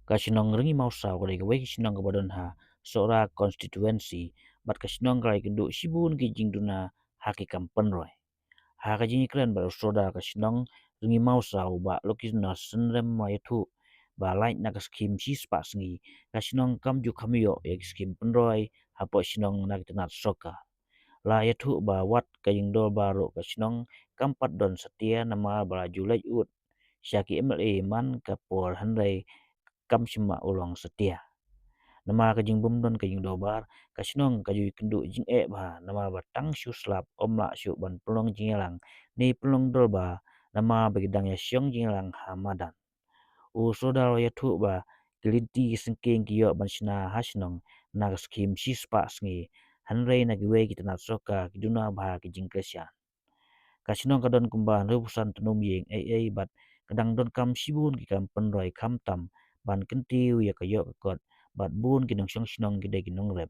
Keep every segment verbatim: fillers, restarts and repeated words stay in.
Ka shnong Rngimawsaw ka dei kawei ka shnong kaba don ha Sohra constituency, bad ka shnong ka la ïakynduh shibun ki jingduna ha ki kam pynroi. Ha ka jingïakren bad u Sordar ka shnong Rngimawsaw, Bah Lucky Synrem, la ïathuh ba lait na ka skhim shispah sngi, ka shnong kam ju kham ïoh ïa ki skhim pynroi hapoh shnong na ki tnat sorkar. La ïathuh ba wat ka ïingdorbar ruh ka shnong kam pat don satia namar ba la ju leit ud sha ki M L A man ka por, hynrei kam shym la u long satia. Namar ka jingbym don ka ïingdorbar, ka shnong ka ju ïakynduh jingeh bha namar ba tang shu slap ym lah shuh ban pynlong jingïalang ne pynlong dorbar namar ba ki dang ïashong jingïalang ha madan. U Sordar u ïathuh ba ki lynti ki syngkien ki ïoh ban shna ha shnong na ka skhim shispah sngi, hynrei na kiwei ki tnat sorkar ki duna bha ki jingkyrshan. Ka shnong ka don kumba hynriewphew san tnum ïing ei ei bad ka dang donkam shibun ki kam pynroi, khamtam ban kyntiew ïa ka ïoh ka kot, bad bun ki nongshong shnong ki dei ki nongrep.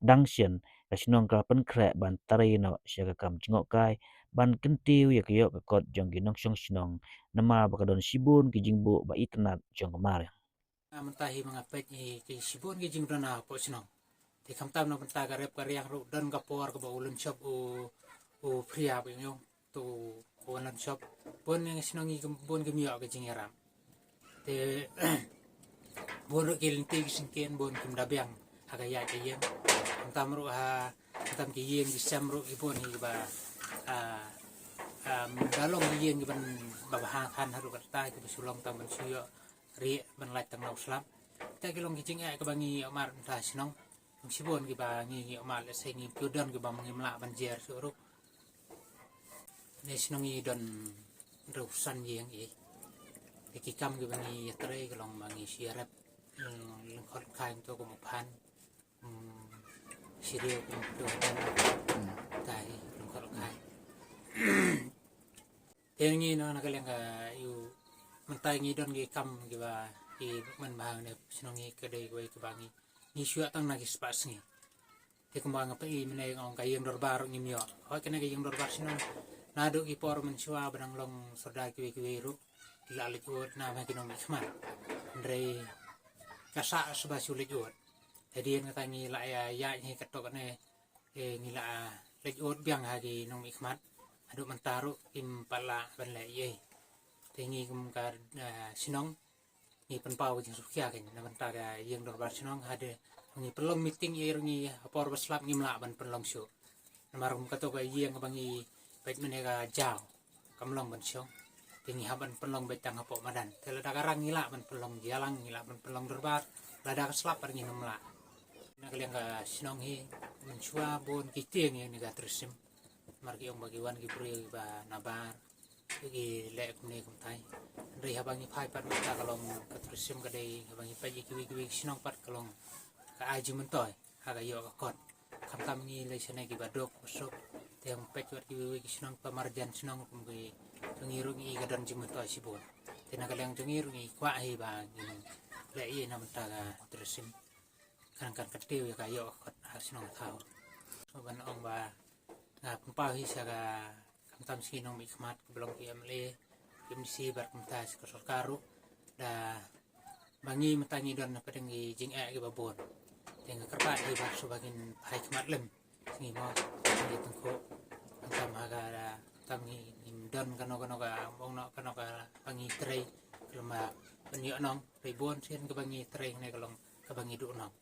Dang shen, ka shnong ka la pynkhreh ban trei noh sha ka kam jngohkai ban kyntiew ïa ka ïoh ka kot jong ki nongshong shnong, namar ba ka don shibun ki jingbuh ba itynnad jong ka mariang. Mynta hi ma nga peit hi ki shibun ki jingduna hapoh shnong. Te khamtam na bynta ka rep ka riang ruh, don ka por kaba u lynshop u, u Phria ba ïong to u wan lynshop. Bun ïa nga shnong hi bun kim ïoh ka jingïarap. Te bun ruh ki lynti ki syngkien bun kim da biang ha ka ïaid ka ïing. Khamtam ruh ha, khamtam ki ïing ki sem ruh ki bun hi ba, ah, ah, da long ki ïing ki ban ba, ba ha khan haduh katta kiba shu long tang ban shu ïoh rieh ban lait tang na u slap. Te ki long ki jingeh kaba ngi ïoh mad mynta shnong. Shibun kiba ngi ngi ïoh mad, lehse ngi pyu don kiba ngim lah ban jer shuh ruh. Ne shnong ngi don hynriewphew san ïing ei. Te ki kam kiba ngi ïatrei ka long ba ngi shu ïarep, mm, lyngkhot lyngkhai to kum u phan. Hmm, siriu kum u phan. Hmm. Tai lyngkhot lyngkhai. Te ngi na, na ka liang ka ïu mynta ngi don ki kam kiba ki man ba hangne shnong ngi ka dei kawei kaba ngi, ngi shu ïoh tang na ki spah sngi. Te kumba nga peit mynne nga ong ka ïing dorbar ruh ngim ïoh. Hooid kane ka ïing dorbar shnong naduh ki por mynshuwa ba dang long sordar kiwei kiwei ruh ki la leit ud na ma ki nongmihkhmat. Hynrei ka sah shuwa shu leit ud. Te dien kata ngi la ïa ïaid hi kato kane, eh, ngi la leit ud biang ha ki nongmihkhmat. Haduh mynta ruh kim pat lah ban leh ei. Te ngi kum ka, eh, shnong ngi pynpaw ka jingsngewkhia kein na bynta ka ïing dorbar shnong, hadien ngi pynlong meeting ei ruh ngi ha por ba slap ngim lah ban pynlong shuh. Namar kum kato ka ïing kaba ngi peit mynne ka jaw kam long ban shong. Te ngi hap ban pynlong beit tang hapoh madan. Te lada ka rang ngi lah ban pynlong ïalang, ngi lah ban pynlong dorbar, lada ka slap pat ngin ym lah. Na ka liang ka shnong hi mynshuwa bun ki tieng ïa kane ka tourism. Namar ki ong ba ki wan ki briew ba nabar ki leh kumne kumtai. Hynrei haba ngi phai pat mynta ka long ka tourism ka dei, haba ngi peit ïa kiwei kiwei ki shnong pat ka long ka ai jingmyntoi ha ka ïoh ka kot. Khamtam ngi lei shane kiba duk ba suk. Te haba peit wat kiwei kiwei ki shnong pa marjan shnong kum ki jong ngi ruh ngi i ka don jingmyntoi shibun. Te na ka liang jong ngi ruh ngi kwah hi ba ngin leh ei na bynta ka tourism. Kan kan kyntiew ïa ka ïoh ka kot ha shnong thaw. So ban ong ba nga pynpaw hi sha ka khamtam sha ki nongmihkhmat kiba long ki M L A, ki M D C bad kumta sha ka sorkar ruh. Da ba ngi mynta ngi don hapdeng ki jingeh kiba bun. Te nga kyrpad hi ba shuwa ngin phai khmat lem. Ngi mo ngi tyngkhuh. Khamtam ha ka da khamtam ngi ngim don kano kano ka ong noh kano kaba ngi trei. Khlem ba pynïoh nong, hynrei bun sien kaba ngi trei ne ka long kaba ngi duh nong.